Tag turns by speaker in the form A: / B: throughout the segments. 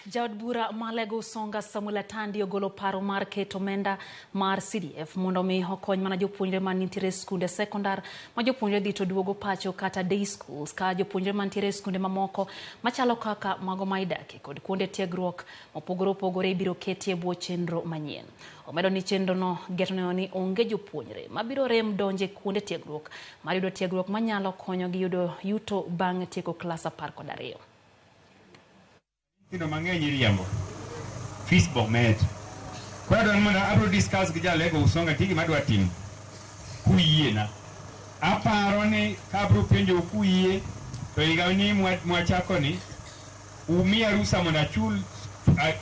A: Jaod bura ma Alego Usonga Samuel Atandi ogolo paro mar keto omenda mar CDF mondo mi okony mana jopuonjre ma nitiere e skunde sekondar ma jopuonjre dhi to duogo pacho kata day schools ka jopuonjre mantiere e skunde mamoko machalo kaka mago ma idakie kod kuonde tiegruok mopogore opogore ibiro keti e bwo chenro manyien. Omedo ni chenrono geto neno ni onge jopuonjre mabiro rem donjo e kuonde tiegruok mar yudo tiegruok manyalo konyogi yudo yuto bang' tieko klas 12.
B: Nyithindo mang'eny iriembo. Fees bomed. Koro adwaro ni mondo abro discuss gi Jalego Usonga nitie gima adwa timo. Kuyiena. Aparo ni ka abro penjou kuyie to higa ni mwachako ni umiya rusa mondo achul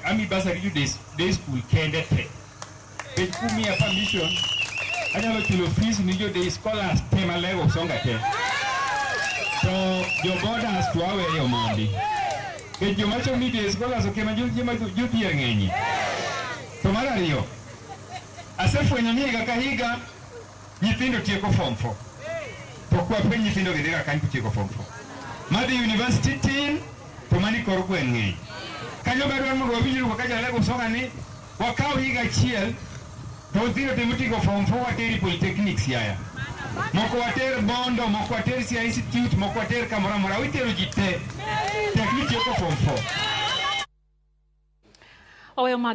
B: ami bursary jo day school kende te. Nikech kumiya permission anyalo chulo fees ni jo day scholars te Malego Usonga te. To jo boarders to aweyo mondi. Nikech joma somo ni day scholars ok ema jodhier ng'enyie. To mar ariyo, asefwenyo ni higa ka higa nyithindo tieko form 4. To ok wapenj nyithindo gi dhiga kany kotieko form 4. Madhi university tin to mani kor gweng' ng'eny. Kanyo be adwaro mondo wawinjru kaka Jalego Usonga ni wakaw higa achiel to nyithindo te motieko form 4 water e polytechnic Siaya. Moko water Bondo, moko water Siaya Institute, moko water kamoro amora. Itero ji te. Tek ni tieko form 4.
A: Oweyo mag.